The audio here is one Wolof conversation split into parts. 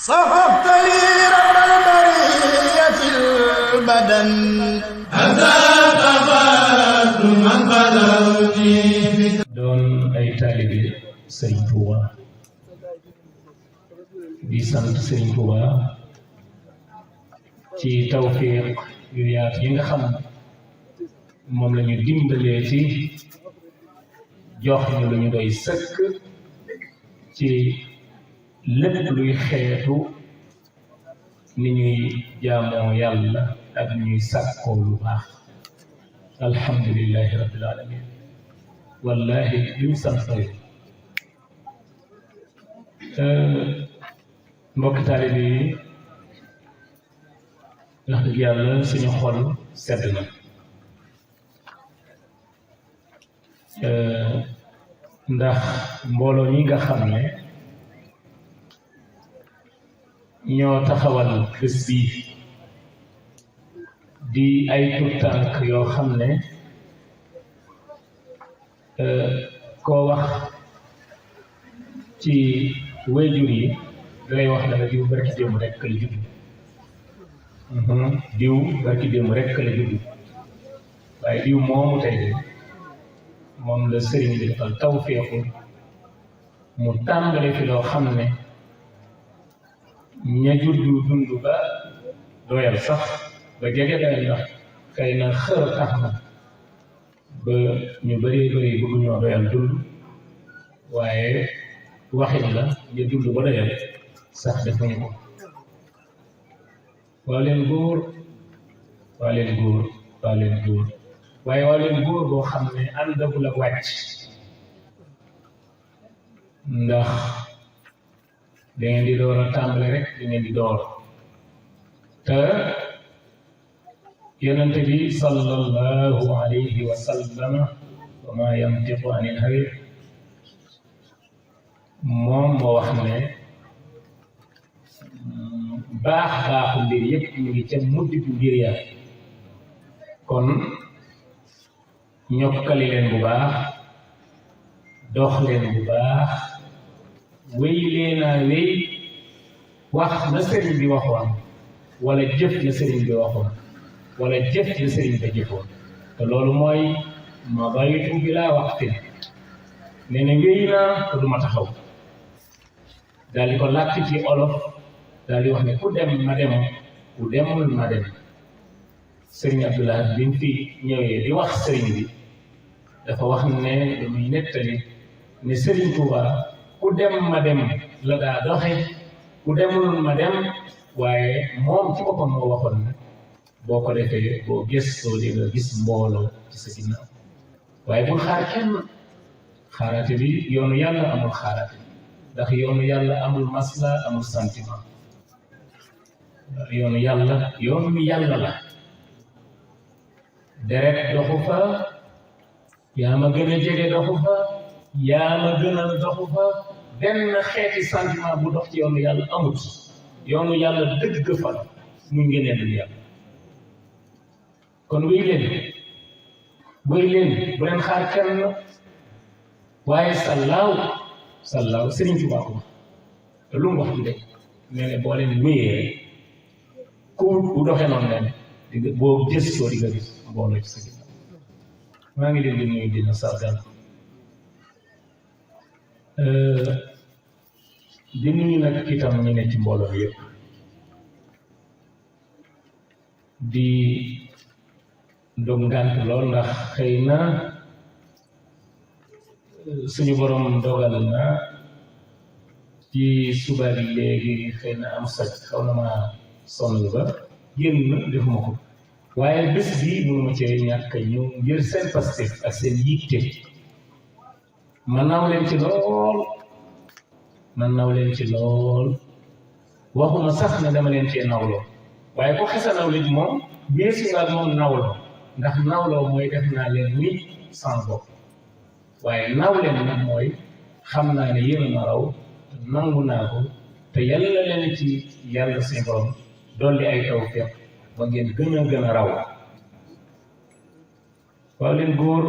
صحبت لي رب البرية البدن هذا تبادل من بلغني doon ay taalibe Serigne Touba di sant Serigne Touba ci tawfiq yu yaat yi nga xam moom la ñu dimbalee ci jox ñu lu ñu doy sëkk ci lépp luy xeetu ni ñuy jaamoo yàlla ak ñuy sàkkoo lu baax alhamdulillahi rabbil alamin wallahi luñ sant mbokki taalibe yi wax dëgg yàlla suñu xol sedd na ndax mbooloo ñi nga xam ne ñoo taxawal bés bi di ay tuttànk yoo xam ne koo wax ci wayjur yi dalay wax danga diw barki démb rekk la judd diw barki démb rekk la judd waaye diw moomu tey de moom la sëriñ bi defal tawfeexu mu tàmbale fi loo xam ne ña juddu dund ba doyal sax ba jege doyal ndax xëy na xër tax na ba ñu bëree bëri bëgg ñoo doyal dund waaye waxin la ñu dund ba doyal sax defuñu ko waa leen góor waa leen góor waa leen góor waaye waa leen góor boo xam ne àndagul ak wàcc ndax da ngeen di door a tàmbale rek da ngeen di door te yonente bi sallallahu alayhi wa sallam wa ma yantiqu anil hawa moom moo wax ne baaxu mbir yëpp ñu ngi ca mujj bu mbir ya kon ñokkali leen bu baax dox leen bu baax wéy leen a wéy wax na sëriñ bi waxoon wala jëf na sëriñ bi waxoon wala jëf na sëriñ bi jëfoon te loolu mooy ma baytu bi laa waxtin nee na wéy naa te du ma taxaw daal di ko làkk ci olof daal di wax ne ku dem ma dem ku demul ma dem sëriñ Abdoulaye bi mu fi ñëwee di wax sëriñ bi dafa wax ne damuy nettali ne sëriñ Touba ku dem ma dem la daa doxe ku demul ma dem waaye moom ci boppam moo waxoon ne boo ko defee boo gëstoo di nga gis mbooloo ci sa ginnaaw waaye bul xaar kenn xaaraate bi yoonu yàlla amul xaaraate ndax yoonu yàlla amul masla amul sentiment yoonu yàlla la deret doxu fa yaa ma gën a jege doxu fa yaa ma gënal doxu fa benn xeeti sentiment bu dox ci yoonu yàlla amut yoonu yàlla dëgg fa muy ngeneen yàlla kon wéy leen bu leen xaar kenn waaye sallaaw Sëriñ Tuubaa ko te lu mu wax ci dëgg nee ne boo leen wéyee ku bu doxee noonu leen di nga boo gëstoo di nga gis mbooloo ci sa ginnaaw maa ngi leen di nuyu dina sargal di nuyu nag itam ñu ne ci mbooloo yëpp di dog ngànt lool ndax xëy na suñu borom dogal na ci suba bi léegi xëy na am soj xaw na ma sonn ba génn defuma ko waaye bés bi mënuma cee ñàkk ñëw ngir seen pastef ak seen yitte man naw leen ci lool waxuma sax ne dama leen cee nawloo waaye ko xesa naw lit moom beesu nga moom nawloo ndax nawloo mooy def naa leen ni sans bopp waaye naw leen nag mooy xam naa ne yéen a raw nangu naa ko te yàlla leen ci yàlla seen borom dolli ay tawfiq ba ngeen gën a raw waaw leen góor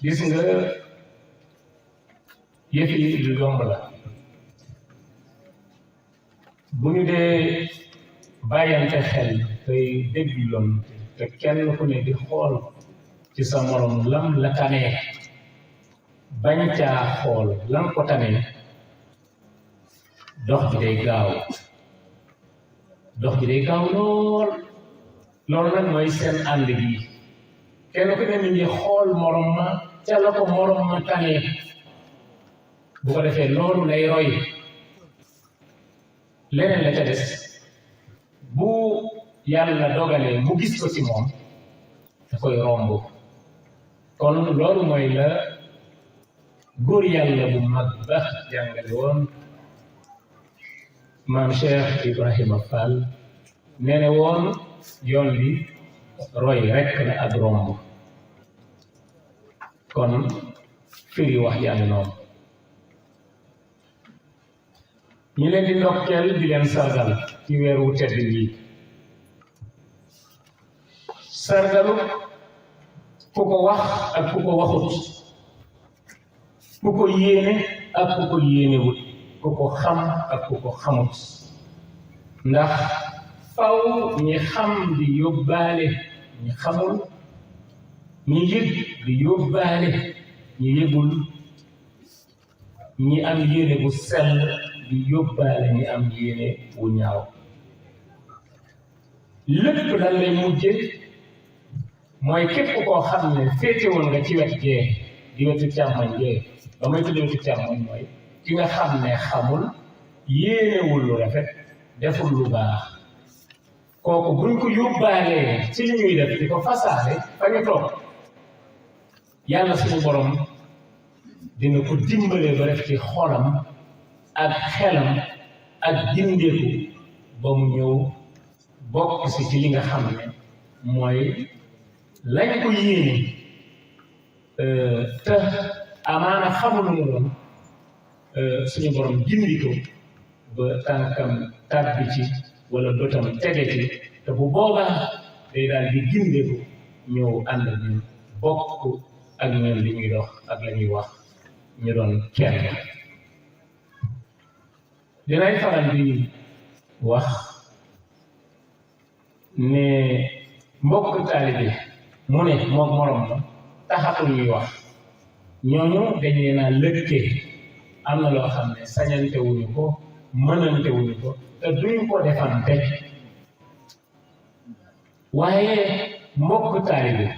gis nga yëf yi lu yomb la bu ñu dee bàyyante xel tey dégloon te kenn ku ne di xool ci sa morom lam la tanee bañ caa xool lam ko tanee dox bi day gaaw lool loolu nag mooy seen ànd gi kenn ku ne mi ngi xool morom ma ca la ko morom ma tanee bu ko defee loolu lay roy leneen la ca des bu yàlla dogalee mu gis ko ci moom da koy romb kon loolu mooy la góor yàlla bu mag ba jàngale woon maam Cheikh Ibrahima Fall nee ne woon yoon bi roy rekk la ak romb kon firi wax yaa ngi noonu ñi leen di ndokkeel di leen sargal ci weeru tedd wi sargalu ku ko wax ak ku ko waxut ku ko yéene ak ku ko yéenewut ku ko xam ak ku ko xamut ndax faw ñi xam di yóbbaale ñi xamul ñi yëg di yóbbaale ñi yëgul ñi am yéene bu sell di yóbbaale ñi am yéene wu ñaaw lépp lan lay mujje mooy képp koo xam ne féetewoon nga ci wet gee di wetu càmmoñ gee ba may tudde wetu càmmoñ mooy ki nga xam ne xamul yéenewul lu rafet deful lu baax kooku buñ ko yóbbaalee ci li ñuy def di ko fasaale fa ñu toog yàlla suñu borom dina ko dimbalee ba def ci xolam ak xelam ak gindeeku ba mu ñëw bokk si ci li nga xam ne mooy lañ ko yéene te amaana xamul mu doon suñu borom gindi ko ba tànkam tàbbi ci wala bëtam tege ci te bu boobaa day daal di gindeeku ñëw ànd ak ñun bokk ak ñun li ñuy dox ak la ñuy wax ñu doon kenn dinay faral di wax ne mbokk taalibe mu ne moom morom la taxatul ñuy wax ñooñu dañ leen a lëkkee am na loo xam ne sañante wuñu ko mënante wuñu ko te duñ ko defante waaye mbokk taalibe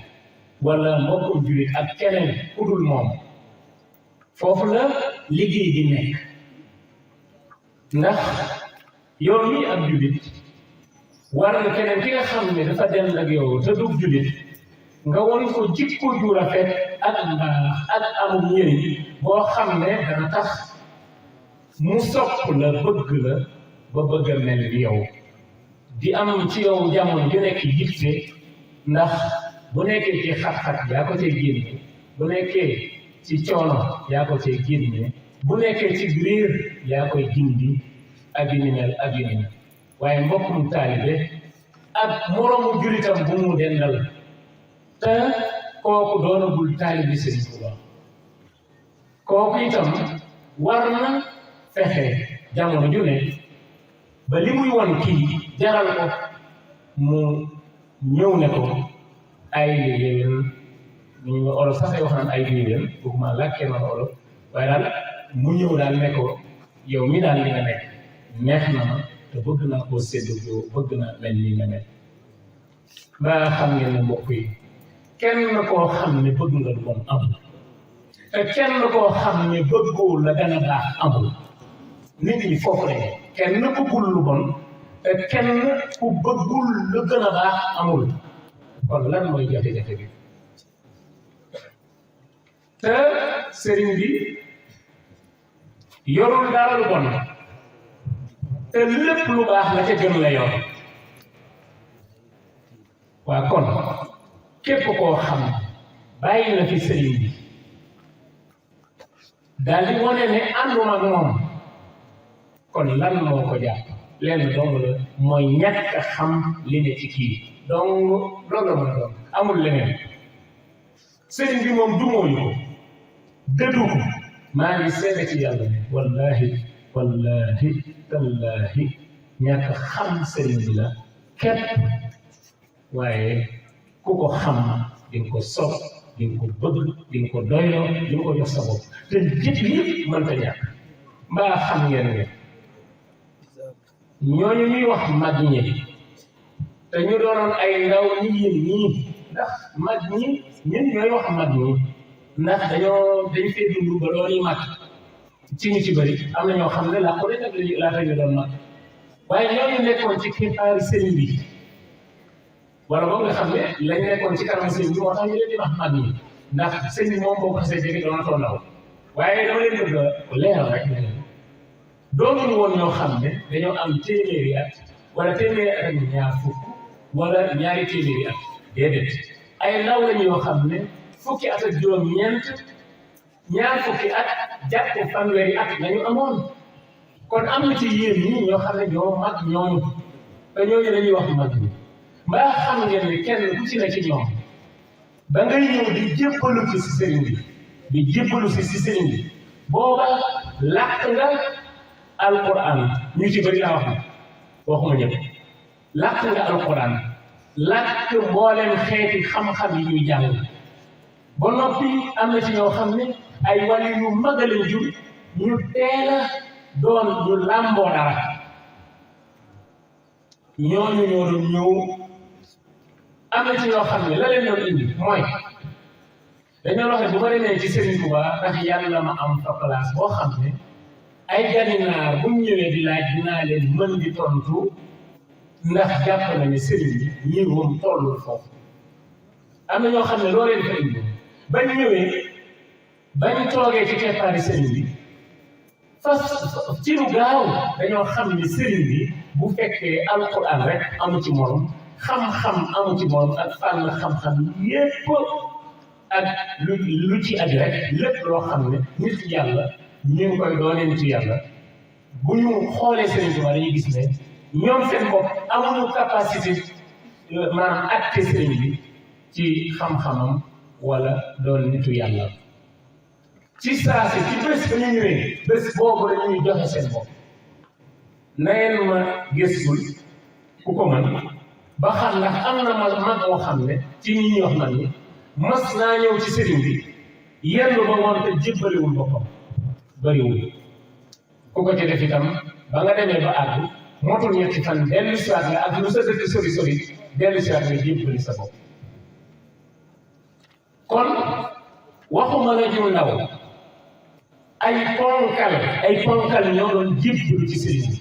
wala mbokk jullit ak keneen ku dul moom foofu la liggéey di nekk ndax yow mi ab jullit war na keneen ki nga xam ne dafa dem ak yow te dug jullit nga won ko jikko ju rafet ak mbaax ak amul njëriñ boo xam ne dana tax mu sopp la bëgg la ba bëgg a mel ni yow di am ci yow jamono ju nekk yitte ndax bu nekkee ci xat-xat yaa ko cay génne bu nekkee ci coono yaa ko cay génne bu nekkee ci biir yaa koy gindi ak yu ni mel ak yu ni mel waaye mbokkum taalibe ak moroomu jullitam bu mu dendal te kooku doonagul taalibe Sëriñ Tuubaa kooku itam war na fexe jamono ju ne ba li muy won kii jaral ko mu ñëw ne ko ay yéwén ñu olof sax wax naan ay yéwén bëgguma làkkee noonu olof waaye daal mu ñëw daal ne ko yow mi daal li nga nekk neex na ma te bëgg naa koo séddu yow bëgg naa mel ni nga mel mbaa xam ngeen ne mbokk yi kenn koo xam ne bëgg nga lu bon amul te kenn koo xam ne bëggoo la gën a baax amul nit ñi foofu la kenn bëggul lu bon te kenn ku bëggul lu gën a baax amul kon lan mooy jafe-jafe bi te sëriñ bi yorul dara lu bon te lépp lu baax la ca gën la yor waa kon képp koo xam bàyyi na fi sëriñ bi daal di wane ne ànduma ak moom kon lan moo ko jàpp lenn dong la mooy ñàkk a xam li ne ci kii donc loolu la mën a doon amul leneen sëriñ bi moom dumóoyu ko dëddu ko maa ngi seede ci yàlla ne wallahi wallahi tallahi ñàkk xam sëriñ bi la képp waaye ku ko xam di nga ko sopp di nga ko bëgg di nga ko doyloo di nga ko jox sa bopp te jëf yëpp mënta ñàkk mbaa xam ngeen ne ñooñu ñuy wax mag ñi te ñu doonoon ay ndaw ñi yéen ñii ndax mag ñi ñun ñooy wax mag ñi ndax dañ fee dund ba doon mag ci ñu ci bëri am na ñoo xam ne làqu de nag laata ñu doon mag waaye ñooñu nekkoon ci kippaari sëriñ bi wala boog nga xam ne lañ nekkoon ci kanam sëriñ bi moo tax ñu leen di wax mag ñi ndax sëriñ bi moom boo ko xasee jege doon na toll ndaw waaye dama leen bëgg a leeral rek ne doonuñu woon ñoo xam ne dañoo am téeméeri at wala téeméeri at ak ñaar fukk wala ñaari téeméeri at déedéet ay ndaw lañ yoo xam ne fukki at ak juróom-ñeent ñaar fukki at jàpp fanweeri at lañu amoon kon am na ci yéen ñii ñoo xam ne ñoo mag ñooñu te ñooñu lañuy wax mag ñi mbaa xam ngeen ne kenn ku ci ne ci ñoom ba ngay ñëw di jébbalu ci si sëriñ bi di jébbalu si sëriñ bi booba làkk nga alquran ñu ci bëri laa wax na waxuma ñëpp làkk nga alquran làkk mboolem xeeti xam-xam yi ñuy jàng ba noppi am na ci ñoo xam ne ay wali yu mag lañ jur ñu teel a doon ñu làmboo dara ñooñu ñoo doon ñëw am na ci ñoo xam ne la leen doon indi mooy dañoo wax ne bu ma demee ci Serigne Touba ndax yàlla ma am fa place boo xam ne ay ganinaar bu ñu ñëwee di laaj dinaa leen mën di tontu ndax jàpp na ne Serigne bi ñii moom tollul foofu am na ñoo xam ne loo leen fa indi bañ ñëwee bañ toogee ci keppaari Serigne bi fas ci lu gaaw dañoo xam ni Serigne bi bu fekkee alquran rek amu ci morom xam-xam amu ci morom ak fànn xam-xam yépp ak lu ci aju rek lépp loo xam ne nit yàlla ñu ngi koy doonee nit yàlla bu ñu xoolee Serigne Touba dañuy gis ne ñoom seen bopp amuñu capacité maanaam acte Serigne bi ci xam-xamam wala doon nitu yàlla ci saa si ci bés ba ñu ñëwee bés boobu la ñuy joxe seen bopp na ngeen ma gëstul ku ko mën ba xam ndax am na mag moo xam ne ci ñi ñuy wax man ni mas naa ñëw ci sëriñ bi yendu ba ngoon te jébbaliwul boppam bëriwul ku ko ci def itam ba nga demee ba àgg motul ñetti fan dellu siwaat nga ak lu sa dëkk sori sori dellu siwaat nga jébbali sa bopp kon waxuma la ñu ndaw ay ponkal ñoo doon jébbalu ci sëriñ bi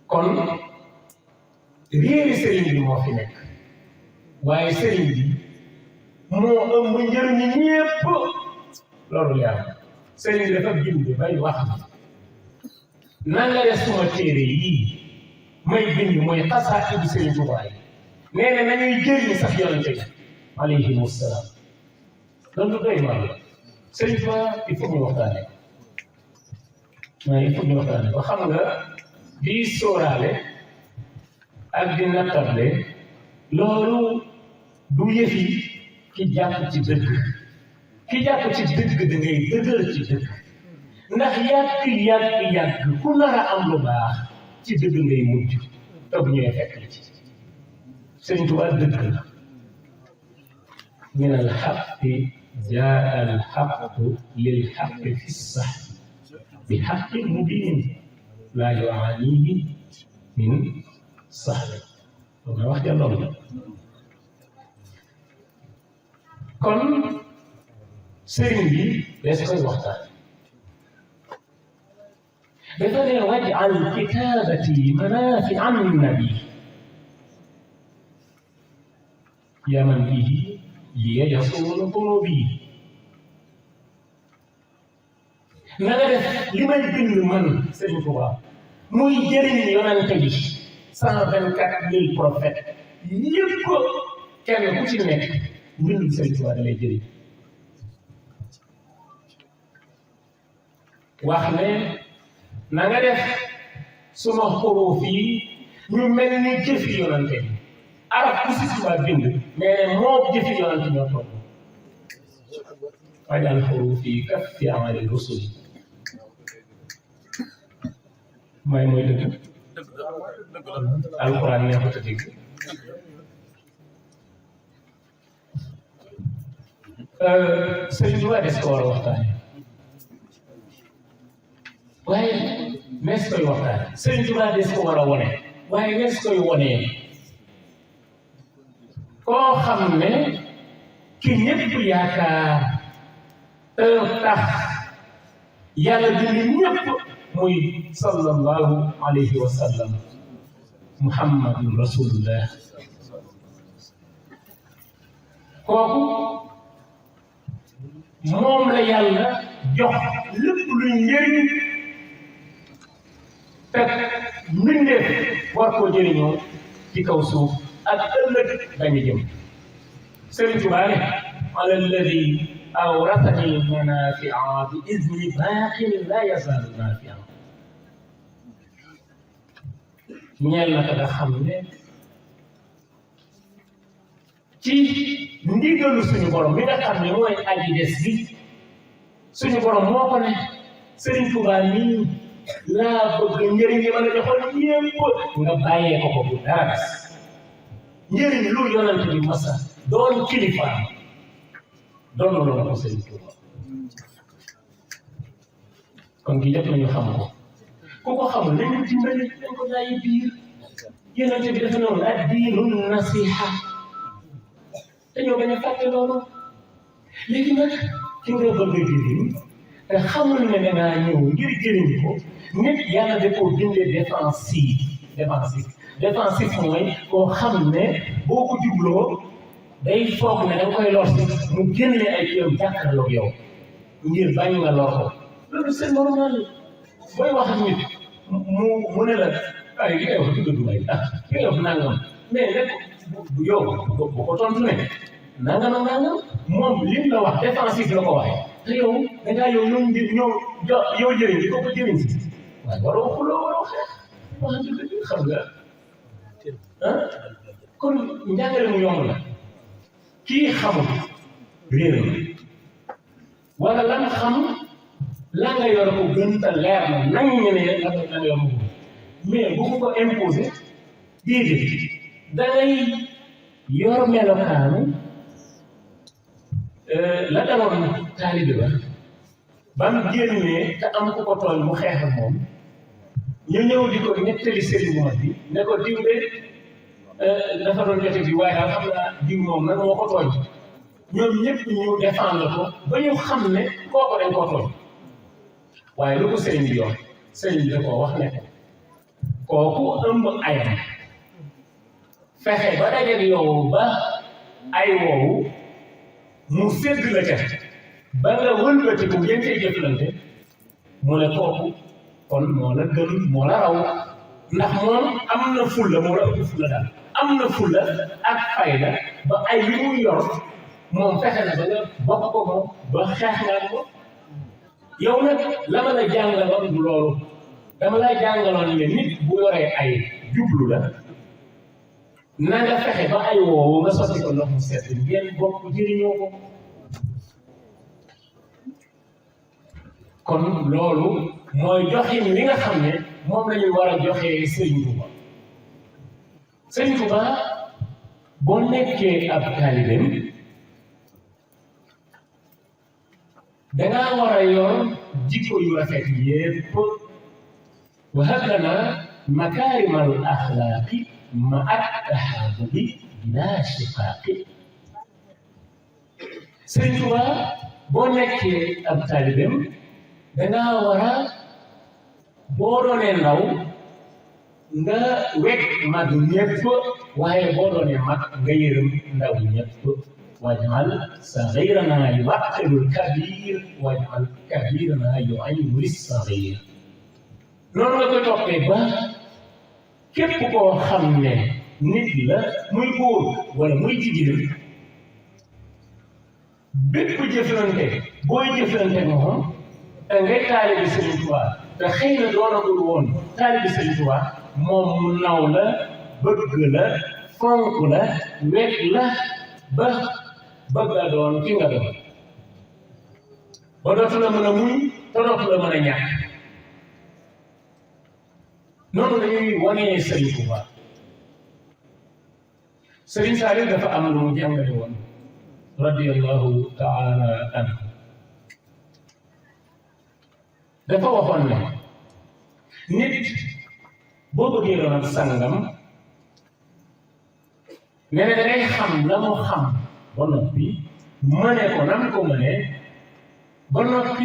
kon réeri sëriñ bi moo fi nekk waaye sëriñ bi moo ëmb njëriñu ñépp loolu leer sëriñ bi dafa bind bay wax na nga def suma téere yii may bind mooy xasaati bi sëriñ Tuubaa yi nee na nañuy jëriñ sax yonente bi alayhimu salaam loolu doy waar la sëriñ Tuubaa il faut ñu waxtaane il faut ñu waxtaane ba xam nga di sóoraale ak di nattable loolu du yëfi ki jàpp ci dëgg ki jàpp ci dëgg da ngay dëgër ci dëgg ndax yàgg ku nar a am lu baax ci dëgg ngay mujj te bu ñëwee fekk la ci Sëriñ Tuubaa dëgg la min al xaqi jaa al xaqu lil xaqi fi sax bi xaqi mubin laa yuaanihi min sax loolu wax ja loolu la kon sëriñ bi des koy waxtaan dafa ne waj'al kitaabati manaafi'a nabi yaa man bihi liya yasuunu quluubi na nga def li may bind man Sëriñ Tuubaa muy jëriñ yonante bi 124 000 prophètes yëpp kenn ku ci nekk mbindum Sëriñ Tuubaa da lay jëriñ wax ne na nga def suma xuruuf yi ñu mel ni jëfi yonante bi araf ku si Tuubaa bind nee ne moo jëfi yonante ñoo toll wajal xuruuf yi kaffi amali rusul mooy dëgg alxuraan neexut a dégg Sëriñ Tuubaa des ko war a waxtaane waaye nees koy waxtaane Sëriñ Tuubaa des ko war a wone waaye nees koy wonee koo xam ne ki ñëpp yaakaar tax yàlla dindi ñëpp muy sallallahu alayhi wa sallam muhammadun rasulullah kooku moom la yàlla jox lépp luy njëriñ te mbindeef war koo jëriñoo ci kaw suuf ak ëllëg dañu jëm Sëriñ Tuubaa ne ala alladi awrasani manafia bi izni baaqin la yazaalu nafia ñeel na ko nga xam ne ci ndigalu suñu borom mi nga xam ne mooy aji des bi suñu borom moo ko ne Sëriñ Tuubaa nii laa bëgg njëriñ yi ma la joxoon yépp nga bàyyee ko bu dara des njëriñ lu yonent bi masa doon kilifaam doon na ko Sëriñ Tuubaa kon gi jot nañu xam ko ku ko xamul nañu dimbali dañ ko bàyyi biir yonent bi dafa noonu ad-diinu nasiha dañoo bañ a fàtte loolu léegi nag ki nga bëgg a jëriñ te xamul ne dangaa ñëw ngir jëriñ ko nit yàlla da koo bindee défensif mooy koo xam ne boo ko jubloo day foog ne danga koy lor si mu génne ay kiyam jàkkaarloog yow ngir bañ nga lor ko loolu c'est normal booy wax ak nit mu ne la ay li ngay wax dëgg waay li ngay wax nangam mais rek yow bu ko tontu ne nangam ak nangam moom lim la wax défensif la ko waxee te yow dangaa yow yow jëriñ di ko jëriñ si waaye waroo xuloo waroo xeex wax dëgg xam nga kon njàngale mu yomb la kii xamul réer na wala lan xam la nga yor ko gën ta leer na nañ ñu ne la nga yor ko mais bu ko imposé déedéet dangay yor melokaanu la daloon taalibe ba mu génnee te am ku ko tooñ mu xeex ak moom ñu ñëw di ko nettali sëriñ bi ne ko diw de dafa doon jote bi waaye daal xam naa diw moom nag moo ko tooñ ñoom ñëpp ñu défendre ko ba ñu xam ne kooku dañ koo tooñ waaye lu ko sëriñ bi yoon sëriñ bi da koo wax ne ko kooku ëmb ayam fexe ba dajeeg yow ba ay woowu mu sédd la ca ba nga wëlbati ko ngeen koy jëflante mu ne kooku kon moo la gën moo la raw ndax moom am na fulla moo la ëpp fulla daal am na fulla ak fayda ba ay li muy yor moom fexe na ba nga bokk ko moom ba xeex nga ko yow nag la ma la jàngaloon du loolu dama la jàngaloon ne nit bu yoree ay jublu la na nga fexe ba ay woowu nga sotti ko ndox mu set ngeen bokk jëriñoo ko kon loolu mooy joxin li nga xam ne moom la ñu war a joxee Sëriñ Tuubaa Sëriñ Tuubaa boo nekkee ab taalibeem dangaa war a yor jikko yu rafet yépp wa hab lanaa makaarimal axlaaqi ma at-tahaabubi bilaa shiqaaqi Sëriñ Tuubaa boo nekkee ab taalibeem dangaa war a boo doonee ndaw nga wekk mag ñëpp waaye boo doonee mag nga yërëm ndaw ñëpp waj'al saghiiranaa yuwaqqiru al-kabiir waj'al kabiiranaa yu'ayyiru as-saghiir noonu nga koy toppee ba képp koo xam ne nit la muy góor wala muy jigéen bépp jëflante booy jëflante moom te ngay taalibe Sëriñ Tuubaa te xëy na doonagul woon taalibe Sëriñ Tuubaa moom mu naw la bëgg la fonk la wekk la ba bëgg a doon ki nga doon ba dootu la mën a muñ te dootu la mën a ñàkk noonu la ñuy wanee Sëriñ Tuubaa Sëriñ Saaliw dafa am lu mu jàngale woon radiyallahu taala anhu dafa waxoon ne nit boo bëggee doon ak sangam nee na da ngay xam la mu xam ba noppi mëne ko nam ko mënee ba noppi